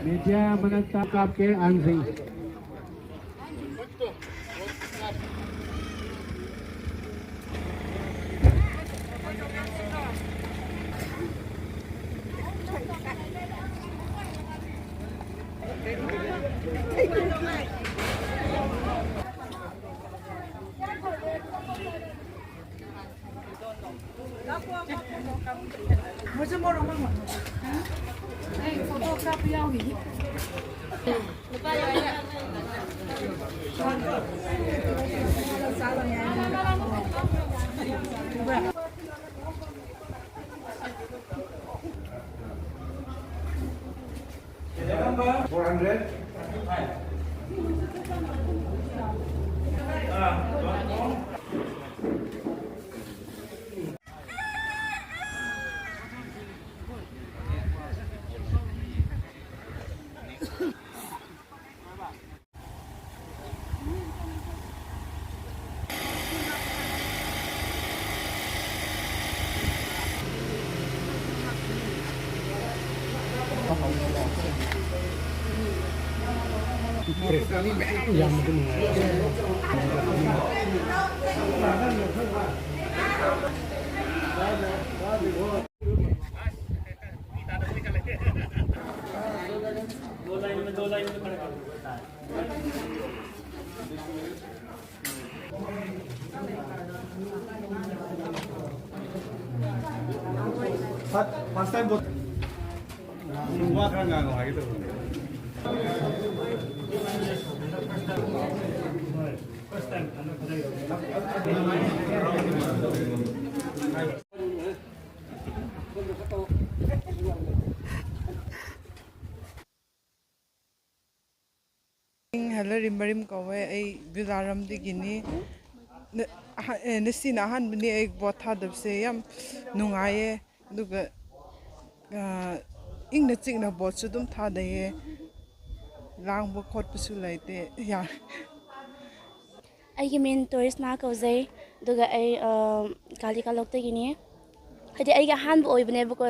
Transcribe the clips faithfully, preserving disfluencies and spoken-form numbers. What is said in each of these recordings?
Media ꯃꯅꯥꯛꯇ ꯀꯥꯞꯀꯦ ꯑꯍꯟꯁꯤꯡ꯫ Four hundred. First time ꯕꯣꯠ ꯋꯥ ꯈꯔ ꯉꯥꯡꯉꯣ ꯍꯥꯏꯒꯦ ꯇꯧꯕꯅꯦ꯫ ꯍꯜꯂꯣ, ꯔꯤꯝꯕꯔꯤꯝ ꯀꯧꯋꯦ꯫ ꯑꯩ ꯕꯤꯖꯥꯔꯥꯝꯗꯒꯤꯅꯤ꯫ ꯅ-, ꯑꯍ-, ꯑꯦ, ꯉꯁꯤꯅ ꯑꯍꯥꯟꯕꯅꯤ ꯑꯩ ꯚꯣꯠ ꯊꯥꯗꯕꯁꯦ꯫ ꯌꯥꯝ ꯅꯨꯡꯉꯥꯏꯌꯦ꯫ ꯑꯗꯨꯒ, ꯑ, ꯏꯪꯅ ꯆꯤꯛꯅ ꯚꯣꯠꯁꯨ ꯑꯗꯨꯝ ꯊꯥꯗꯩꯌꯦ꯫ ꯂꯥꯡꯕ ꯈꯣꯠꯄꯁꯨ ꯂꯩꯇꯦ꯫ ꯌꯥ-, ꯑꯩꯒꯤ ꯃꯤꯡ ꯇꯣꯔꯤꯁꯅꯥ ꯀꯧꯖꯩ꯫ ꯑꯗꯨꯒ ꯑꯩ, ꯑ, ꯀꯥꯂꯤꯀꯥꯂꯣꯛꯇꯒꯤꯅꯤ꯫ ꯍꯥꯏꯗꯤ ꯑꯩꯒꯤ ꯑꯍꯥꯟꯕ ꯑꯣꯏꯕꯅꯦꯕꯀꯣ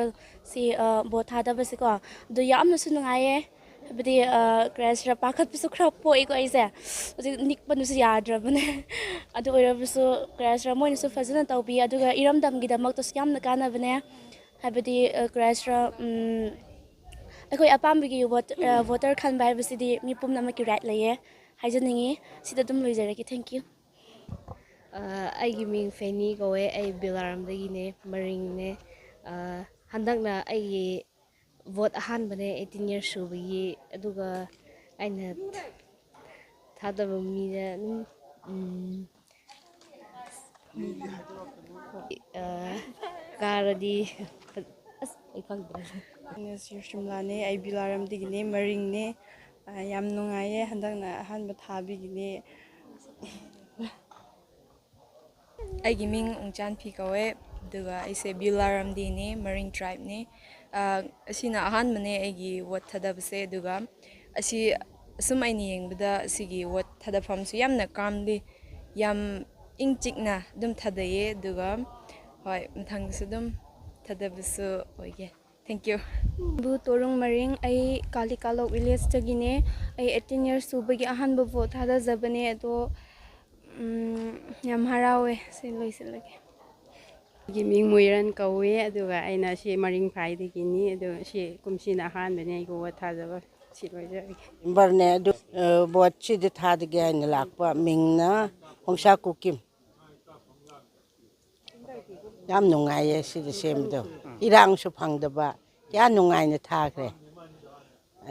ꯁꯤ, ꯑ, ꯚꯣꯠ ꯊꯥꯗꯕꯁꯦꯀꯣ꯫ ꯑꯗꯨ ꯌꯥꯝꯅꯁꯨ ꯅꯨꯡꯉꯥꯏꯌꯦ꯫ ꯍꯥꯏꯕꯗꯤ ꯀꯔꯤ ꯍꯥꯏꯁꯤꯔꯥ, ꯄꯥꯈꯠꯄꯁꯨ ꯈꯔ ꯄꯣꯛꯏꯀꯣ ꯑꯩꯁꯦ꯫ ꯍꯧꯖꯤꯛ ꯅꯤꯛꯄꯗꯨꯁꯨ ꯌꯥꯗ꯭ꯔꯕꯅꯦ꯫ ꯑꯗꯨ ꯑꯣꯏꯔꯕꯁꯨ ꯀꯔꯤ ꯍꯥꯏꯁꯤꯔꯥ, ꯃꯣꯏꯅꯁꯨ ꯐꯖꯅ ꯇꯧꯕꯤ꯫ ꯑꯗꯨꯒ ꯏꯔꯝꯗꯝꯒꯤꯗꯃꯛꯇꯁꯨ ꯌꯥꯝꯅ ꯀꯥꯟꯅꯕꯅꯦ꯫ ꯍꯥꯏꯕꯗꯤ ꯀꯔꯤ ꯍꯥꯏꯁꯤꯔꯥ, ꯑꯩꯈꯣꯏ ꯑꯄꯥꯝꯕꯒꯤ ꯚꯣꯇꯔ ꯈꯟꯕ ꯍꯥꯏꯕꯁꯤꯗꯤ ꯃꯤ ꯄꯨꯝꯅꯃꯛꯀꯤ ꯔꯥꯏꯠ ꯂꯩꯌꯦ ꯍꯥꯏꯖꯅꯤꯡꯉꯤ꯫ ꯁꯤꯗ ꯑꯗꯨꯝ ꯂꯣꯏꯖꯔꯒꯦ꯫ Thank you꯫ ꯑꯩꯒꯤ ꯃꯤꯡ ꯐꯦꯅꯤ ꯀꯧꯋꯦ꯫ ꯑꯩ ꯕꯤꯂꯥꯔꯝꯗꯒꯤꯅꯦ, ꯃꯔꯤꯡꯅꯦ꯫ ꯍꯟꯗꯛꯅ ꯑꯩꯒꯤ ꯚꯣꯠ ꯑꯍꯥꯟꯕꯅꯦ, ꯑꯩꯠꯇꯤꯟ ꯌꯔꯁ ꯁꯨꯕꯒꯤ꯫ ꯑꯗꯨꯒ ꯑꯩꯅ ꯊꯥꯗꯕ ꯃꯤꯗ ꯑꯗꯨꯝ ꯀꯥꯔꯗꯤ ꯑꯁ ꯑꯩ ꯈꯪꯗ꯭ꯔꯦ꯫ ꯁꯤꯔ ꯁꯤꯝꯂꯥꯅꯦ, ꯑꯩ ꯕꯤꯂꯥꯔꯝꯗꯒꯤꯅꯦ, ꯃꯔꯤꯡꯅꯦ꯫ ꯌꯥꯝ ꯅꯨꯡꯉꯥꯏꯌꯦ, ꯍꯟꯗꯛꯅ ꯑꯍꯥꯟꯕ ꯊꯥꯕꯤꯒꯤꯅꯦ꯫ ꯑꯩꯒꯤ ꯃꯤꯡ ꯎꯡꯆꯥꯟ ꯐꯤ ꯀꯧꯋꯦ꯫ ꯑꯗꯨꯒ ꯑꯩꯁꯦ ꯕꯤꯂꯥꯔꯝꯗꯤꯅꯦ, ꯃꯔꯤꯡ ꯇ꯭ꯔꯥꯏꯕꯅꯦ꯫ ꯑꯁꯤꯅ ꯑꯍꯥꯟꯕꯅꯦ ꯑꯩꯒꯤ ꯋꯣꯠ ꯊꯥꯗꯕꯁꯦ꯫ ꯑꯗꯨꯒ ꯑꯁꯤ ꯑꯁꯨꯝ ꯑꯩꯅ ꯌꯦꯡꯕꯗ ꯑꯁꯤꯒꯤ ꯋꯣꯠ ꯊꯥꯗꯐꯝꯁꯨ ꯌꯥꯝꯅ ꯀꯥꯝꯂꯤ, ꯌꯥꯝ ꯏꯪ ꯆꯤꯛꯅ ꯑꯗꯨꯝ ꯊꯥꯗꯩꯌꯦ꯫ ꯑꯗꯨꯒ ꯍꯣꯏ, ꯃꯊꯪꯗꯁꯨ ꯑꯗꯨꯝ ꯊꯥꯗꯕꯁꯨ ꯑꯣꯏꯒꯦ꯫ Thank you꯫ ꯕꯨ ꯇꯣꯔꯨꯡ ꯃꯔꯤꯡ꯫ ꯑꯩ ꯀꯥꯂꯤꯀꯥꯂꯣꯛ ꯚꯤꯂꯦꯖꯇꯒꯤꯅꯦ꯫ ꯑꯩ ꯑꯩꯠꯇꯤꯟ ꯌꯔꯁ ꯁꯨꯕꯒꯤ ꯑꯍꯥꯟꯕ ꯚꯣꯠ ꯊꯥꯗꯖꯕꯅꯦ꯫ ꯑꯗꯣ ꯎꯝ, ꯌꯥꯝ ꯍꯔꯥꯎꯋꯦ꯫ ꯁꯤ ꯂꯣꯏꯁꯤꯜꯂꯒꯦ꯫ ꯑꯩꯒꯤ ꯃꯤꯡ ꯃꯣꯏꯔꯟ ꯀꯧꯋꯦ꯫ ꯑꯗꯨꯒ ꯑꯩꯅ ꯁꯤ ꯃꯔꯤꯡ ꯐꯥꯏꯗꯒꯤꯅꯤ꯫ ꯑꯗꯨꯒ ꯁꯤ ꯀꯨꯝꯁꯤꯅ ꯑꯍꯥꯟꯕꯅꯦ ꯑꯩꯒꯤ ꯚꯣꯠ ꯊꯥꯖꯕ꯫ ꯁꯤ ꯂꯣꯏꯖꯔꯒꯦ꯫ ꯃꯦꯝꯕꯔꯅꯦ ꯑꯗꯨ ꯚꯣꯠꯁꯤꯗ ꯊꯥꯗꯒꯦ ꯍꯥꯏꯅ ꯂꯥꯛꯄ꯫ ꯃꯤꯡꯅ ꯍꯣꯡꯁꯥ ꯀꯨꯀꯤꯝ꯫ ꯌꯥꯝ ꯅꯨꯡꯉꯥꯏꯌꯦ ꯁꯤꯗ ꯁꯦꯝꯕꯗꯣ꯫ ꯏꯔꯥꯡꯁꯨ ꯐꯪꯗꯕ, ꯀꯌꯥ ꯅꯨꯡꯉꯥꯏꯅ ꯊꯥꯈ꯭ꯔꯦ꯫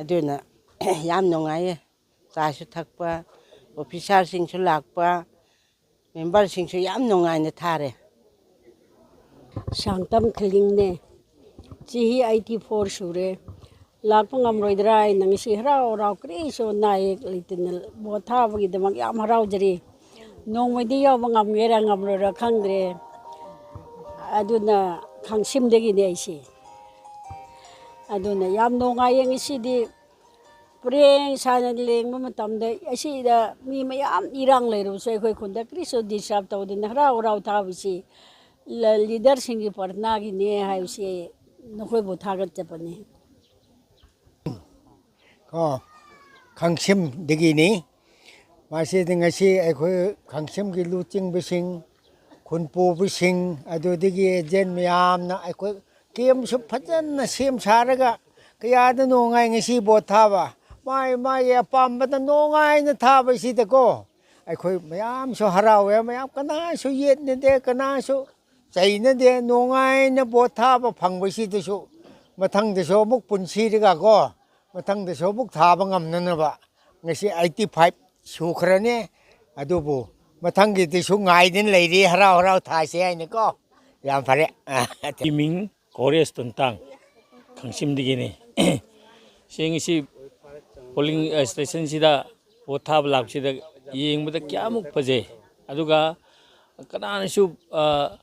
ꯑꯗꯨꯅ ꯌꯥꯝ ꯅꯨꯡꯉꯥꯏꯌꯦ꯫ ꯆꯥꯁꯨ ꯊꯛꯄ, ꯑꯣꯐꯤꯁꯥꯔꯁꯤꯡꯁꯨ ꯂꯥꯛꯄ, ꯃꯦꯝꯕꯔꯁꯤꯡꯁꯨ ꯌꯥꯝ ꯅꯨꯡꯉꯥꯏꯅ ꯊꯥꯔꯦ꯫ ꯁꯥꯡꯇꯝ ꯈꯤꯂꯤꯡꯅꯦ꯫ ꯆꯍꯤ ꯑꯩꯠꯇꯤ ꯐꯣꯔ ꯁꯨꯔꯦ꯫ ꯂꯥꯛꯄ ꯉꯝꯂꯣꯏꯗ꯭ꯔꯥ ꯍꯥꯏꯅ ꯉꯁꯤ ꯍꯔꯥꯎ ꯍꯔꯥꯎ ꯀꯔꯤꯁꯨ ꯑꯅꯥ ꯑꯌꯦꯛ ꯂꯩꯇꯅ ꯚꯣꯠ ꯊꯥꯕꯒꯤꯗꯃꯛ ꯌꯥꯝ ꯍꯔꯥꯎꯖꯔꯤ꯫ ꯅꯣꯡꯃꯗꯤ ꯌꯥꯎꯕ ꯉꯝꯒꯦꯔꯥ ꯉꯝꯂꯣꯏꯔꯥ ꯈꯪꯗ꯭ꯔꯦ꯫ ꯑꯗꯨꯅ ꯈꯥꯡꯁꯤꯝꯗꯒꯤꯅꯦ ꯑꯩꯁꯦ꯫ ꯑꯗꯨꯅ ꯌꯥꯝ ꯅꯨꯡꯉꯥꯏꯌꯦ ꯉꯁꯤꯗꯤ꯫ ꯄꯔꯦꯡ ꯁꯥꯅ ꯂꯦꯡꯕ ꯃꯇꯝꯗ ꯑꯁꯤꯗ ꯃꯤ ꯃꯌꯥꯝ ꯏꯔꯥꯡ ꯂꯩꯔꯕꯁꯨ ꯑꯩꯈꯣꯏ ꯈꯨꯟꯗ ꯀꯔꯤꯁꯨ ꯗꯤꯁꯇꯔꯕ ꯇꯧꯗꯅ ꯍꯔꯥꯎ ꯍꯔꯥꯎ ꯊꯥꯕꯁꯤ ꯂꯤꯗꯔꯁꯤꯡꯒꯤ ꯄ꯭ꯔꯊꯅꯥꯒꯤꯅꯦ ꯍꯥꯏꯕꯁꯤ ꯅꯈꯣꯏꯕꯨ ꯊꯥꯒꯠꯆꯕꯅꯤ꯫ ꯑꯣ, ꯈꯥꯡꯁꯤꯝꯗꯒꯤꯅꯤ꯫ ꯃꯁꯤꯗꯤ ꯉꯁꯤ ꯑꯩꯈꯣꯏ ꯈꯥꯡꯁꯤꯝꯒꯤ ꯂꯨꯆꯤꯡꯕꯁꯤꯡ, ꯈꯨꯟꯄꯨꯕꯁꯤꯡ, ꯑꯗꯨꯗꯒꯤ ꯑꯦꯖꯦꯟ ꯃꯌꯥꯝꯅ ꯑꯩꯈꯣꯏ ꯀꯦꯝꯁꯨ ꯐꯖꯅ ꯁꯦꯝ ꯁꯥꯔꯒ ꯀꯌꯥꯗ ꯅꯨꯡꯉꯥꯏ ꯉꯁꯤ ꯚꯣꯠ ꯊꯥꯕ꯫ ꯃꯥꯏ ꯃꯥꯏꯒꯤ ꯑꯄꯥꯝꯕꯗ ꯅꯨꯡꯉꯥꯏꯅ ꯊꯥꯕꯁꯤꯗꯀꯣ, ꯑꯩꯈꯣꯏ ꯃꯌꯥꯝꯁꯨ ꯍꯔꯥꯎꯋꯦ, ꯃꯌꯥꯝ ꯀꯅꯥꯁꯨ ꯌꯦꯠꯅꯗꯦ, ꯀꯅꯥꯁꯨ ꯆꯩꯅꯗꯦ, ꯅꯨꯡꯉꯥꯏꯅ ꯚꯣꯠ ꯊꯥꯕ ꯐꯪꯕꯁꯤꯗꯁꯨ ꯃꯊꯪꯗꯁꯨ ꯑꯃꯨꯛ ꯄꯨꯟꯁꯤꯔꯒꯀꯣ, ꯃꯊꯪꯗꯁꯨ ꯑꯃꯨꯛ ꯊꯥꯕ ꯉꯝꯅꯅꯕ꯫ ꯉꯁꯤ ꯑꯩꯠꯇꯤ ꯐꯥꯏꯚ ꯁꯨꯈ꯭ꯔꯅꯤ, ꯑꯗꯨꯕꯨ ꯃꯊꯪꯒꯤꯗꯨꯁꯨ ꯉꯥꯏꯗꯅ ꯂꯩꯔꯤ, ꯍꯔꯥꯎ ꯍꯔꯥꯎ ꯊꯥꯁꯤ ꯍꯥꯏꯅꯀꯣ꯫ ꯌꯥꯝ ꯐꯔꯦ꯫ ꯑꯩꯒꯤ ꯃꯤꯡ ꯀꯣꯔꯦꯁ ꯇꯨꯟꯇꯥꯡ, ꯈꯥꯡꯁꯤꯝꯗꯒꯤꯅꯤ꯫ ꯁꯤ ꯉꯁꯤ ꯄꯣꯂꯤꯡ, ꯑ, ꯁ꯭ꯇꯦꯁꯟꯁꯤꯗ ꯚꯣꯠ ꯊꯥꯕ ꯂꯥꯛꯄꯁꯤꯗ ꯌꯦꯡꯕꯗ ꯀꯌꯥꯃꯨꯛ ꯐꯖꯩ꯫ ꯑꯗꯨꯒ ꯀꯅꯥꯅꯁꯨ, ꯑ,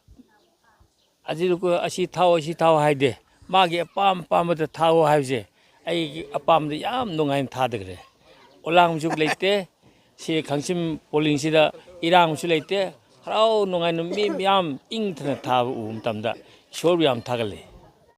ꯑꯁꯤ, ꯑꯁꯤ ꯊꯥꯎ, ꯑꯁꯤ ꯊꯥꯎ ꯍꯥꯏꯗꯦ꯫ ꯃꯥꯒꯤ ꯑꯄꯥꯝ ꯑꯄꯥꯝꯕꯗ ꯊꯥꯎ ꯍꯥꯏꯕꯁꯦ ꯑꯩꯒꯤ ꯑꯄꯥꯝꯕꯗ ꯌꯥꯝ ꯅꯨꯡꯉꯥꯏꯅ ꯊꯥꯗꯈ꯭ꯔꯦ꯫ ꯑꯣꯂꯥꯡꯕꯁꯨ ꯂꯩꯇꯦ꯫ ꯁꯤ ꯈꯥꯡꯁꯤꯝ ꯄꯣꯂꯤꯡꯁꯤꯗ ꯏꯔꯥꯡꯁꯨ ꯂꯩꯇꯦ꯫ ꯍꯔꯥꯎ ꯅꯨꯡꯉꯥꯏꯅ ꯃꯤ ꯃꯌꯥꯝ ꯏꯪꯊꯅ ꯊꯥꯕ ꯎꯕ ꯃꯇꯝꯗ ꯏꯁꯣꯔꯕꯨ ꯌꯥꯝ ꯊꯥꯒꯠꯂꯤ꯫